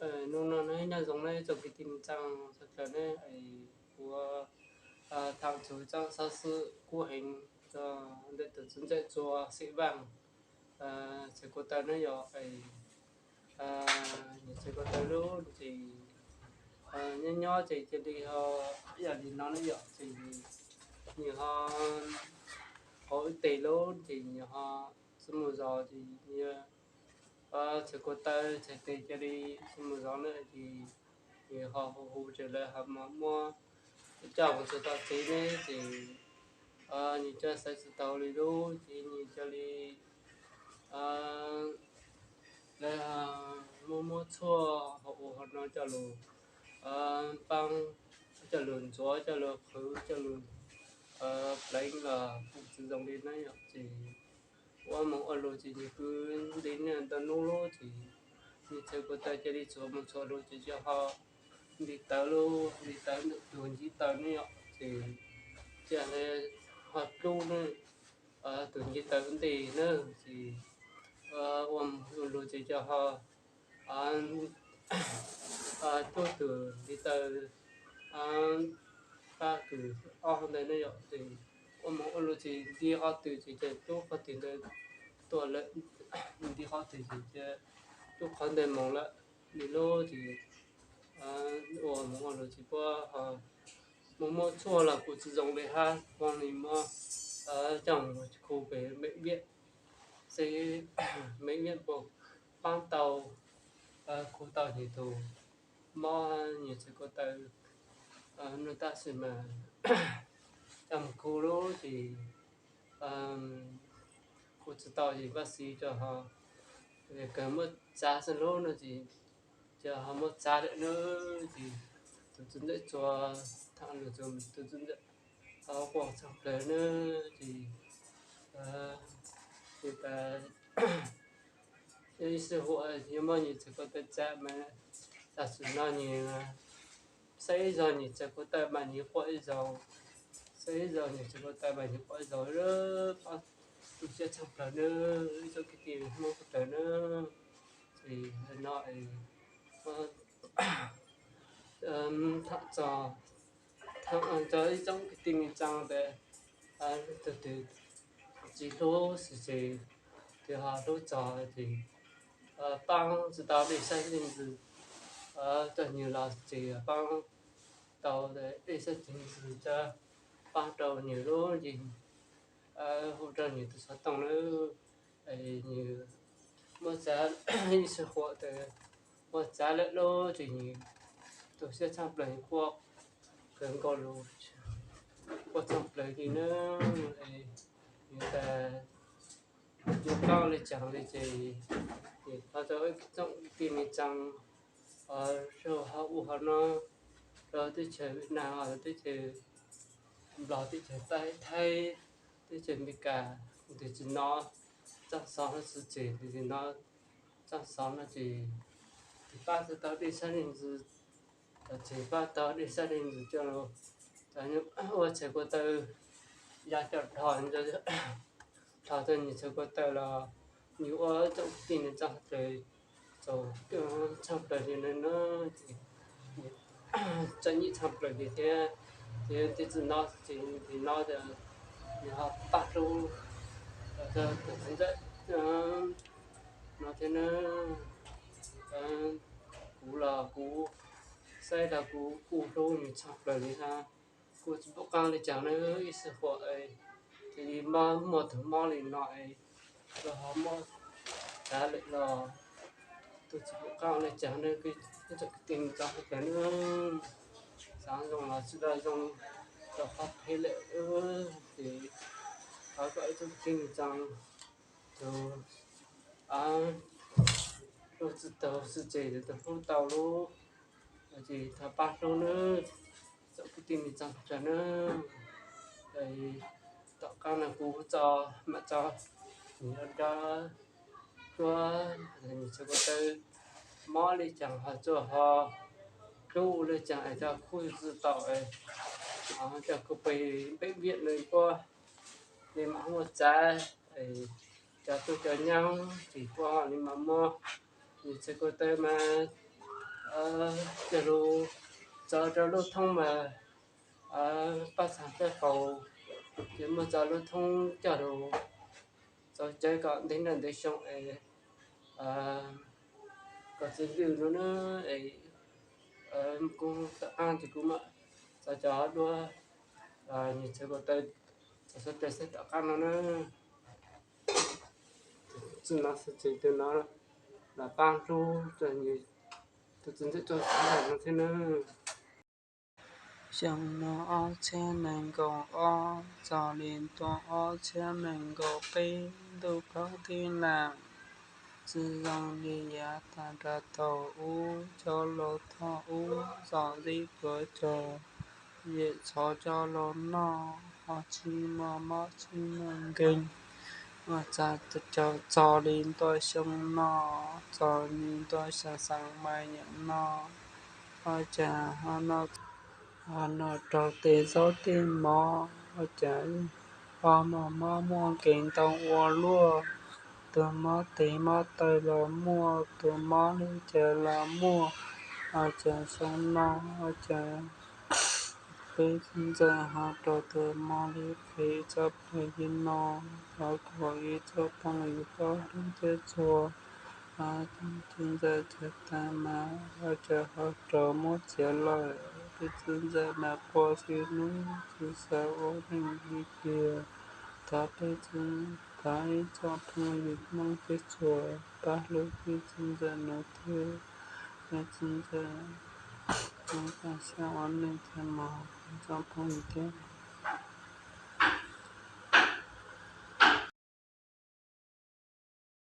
Hnub no nyob zoo nawb tsoom kwv tij neej tsaa sawv daws nawb, kuv tham txug txoj xov xwm kub heev rau ntawm tus txwv ntxawm Tsua Xim Vaaj txhais ko taw nawb yom. Nws txhais ko taw lub ces nyob nyob ces cia li ho yog li no nawb yom, ces nws ho qhov wb teg lub ces nws ho txhob mus zov ces nws txhais ko taw txhais teg cia li txhob mus zov na ces nws ho hu hu ces lawv ho muab coj mus txog tom tsev ne ces nws coj xaiv tsis tau li lub ces nws cia li lawv muab muab tshuaj hauv ua hauv no coj lug paab, coj lug ntxuav, coj lug qhwv, coj lug pleev los kuj tsis zoo li na yom. Ces ua moog ua lug ces nws pw ntev niaj ntau nub lub ces nws txhais ko taw cia li txhuam moog txhuam lug ces cia ho nti tawv lub, nti tawv ntawm tug ntiv taw ne yom, ces cia li ho dlub ne tus ntiv taw ntej na ces ua moog ua lug ces cia ho dlub tug ntiv taw pab kws ob ntawd ne yom. Ces ua moog ua lug ces nti qhov twg ces cia dlub qhov twg ntawd tuaj lawm, nti qhov twg ces cia dlub qhov ntawd moog lawm li lub ces ua moog ua lug ces puab ho muab muab tshuaj los kuj tsis zoo li hab, muab li muab coj mus khu pem bệnh viện, seb bệnh viện puas paab tau, khu tau nws tug mob nws txhais ko taw no tab sis mas coj mus khu lub ces khu tsis tau ces bác sĩ coj ho kawg muab txav xwb lub no ces coj ho muab txav lawm na ces tus txwv ntxawm Tsua, thaum nws tus txwv ntxawm ho quaj tshaj plawg na ces ces tas ib sij huam yuav muab nws txhais ko taw txav mas tam sim no nws saib ib zaug nws txhais ko taw mas nws quaj ib zaug, saib ib zaug nws txhais ko taw mas nws quaj ib zaug, tu siab tshaj plawg na, ib tsoom kwv tij Hmoob sawv daws na. Ces no tham txog, tham txog ib tsoom kwv tij neej tsaa tas tug twg tsis hlub xwb ces twg ho hlub txog ces paab tsis tau dej sab dej ntsws rau nws los ces paab tau dej sab dej ntsws coj paab rau nws lub ces hu rau nws tus xov tooj na. Nws muab txav ib sij huam tas muab txav lawm lub ces nws tu siab tshaj plawg, nws quaj kawg nkaus lug, quaj tshaj plawg li na. Nws tas yuav paab ua li caag li ces nws thov rau ib tsoom kwv tij neej tsaa, ho ua hov no, rau teb chaws Việt Nam, teb chaws Nplog, teb chaws Thaib, teb chaws Amelikas, tus twg nov txoj xov no xwb ces, tus twg nov txoj xov no ces, tus twg paab tau dej sab dej ntsws, tus twg paab tau dej sab dej ntsws coj los ua txhais ko taw, ya coj dhos, dhos tau nws txhais ko taw los nws ua tsoom kwv tij neej tsaa sawv daws txaus tshaj plawg li na, ces txom nyem tshaj plawg li thiab. Ces tej txwm no ces tus no tas nws ho paab hlub tus txwv ntxawm no thiab na. Kuv los kuv saib tas kuv kuj hlub nws tshaj plawg li hab. Kuj tsis pum qaab li caag na, ib sij huam cia li mob, muaj tug mob li no, los ho mob tag lawm los kuj tsis pum qaab li caag na. Ib tsoom kwv tij neej tsaa sawv daws na, xaav zoo los tsis tau zoo, tau qhov phem lawm ces thov kom ib tsoom kwv tij neej tsaa tus hlub tsis tau xwb ces tus hlub tau lub, ces thov paab hlub nawb, tsoom kwv tij neej tsaa sawv daws na. Tom qaab no kuv tso, mam tso nws rov, cuab nws txhais ko taw mob li caag ho tsuas ho dlub ua li caag es coj khu tsis tau, coj khu pem bệnh viện no puab li mam muab txav, cov tub cov nyab ces puab li mam muab nws txhais ko taw mas Cog lus txog rau lub thoob mas paj txhab tej faus, ces muaj txog lub thoob cog lus txog cawv kom ntev niaj ntev xyoo es kom txiv lwj no na, es kuv tom qab ces kuv mam txog cov duab nws txhawv kom tau txog xov tes xwb tom qab no na. Txij no xwb ces tus no los pab hlub tus txiv ntxawm txog xov tes no thiab na. Xyoo no ob txhiab nees nkaum ob txog li ntua ob txhiab nees nkaum peb, ntuj poob tib nees, tsis zoo li yav tag nrho thaum ub, cov laus thaum ub txom txij tuav cos, yawm txhov cov laus noj, ho tsis muaj mob tsis muaj nkeeg. Ua cas caum txog li ntua xyoo no, txog li ntua xyoo xeem mas yam no, ua cas ho no, ho no raug tej zaub tej mov, ua cas ho muaj mob muaj nkeeg ntau ua luaj, tus mob tes mob taw los muaj, tus mob li cas los muaj, ua cas xyoo no, ua cas peb txiv ntxawm ho raug tus mob li phem txoj phooj ywg no, thov kom ib tsoom phooj ywg pab hlub thiab txhua txiv ntxawm txhais tes mas, ua cas ho raug muab txiav lawm. Peb txiv ntxawm mas quaj txhua hnub tsis xav ua neej li tiag. Thov peb txiv, thov ib tsoom phooj ywg Hmoob thiab txhua pab hlub peb txiv ntxawm no thiab. Peb txiv ntxawm no tam sim ua neej thiab mas, ib tsoom phooj ywg thiab.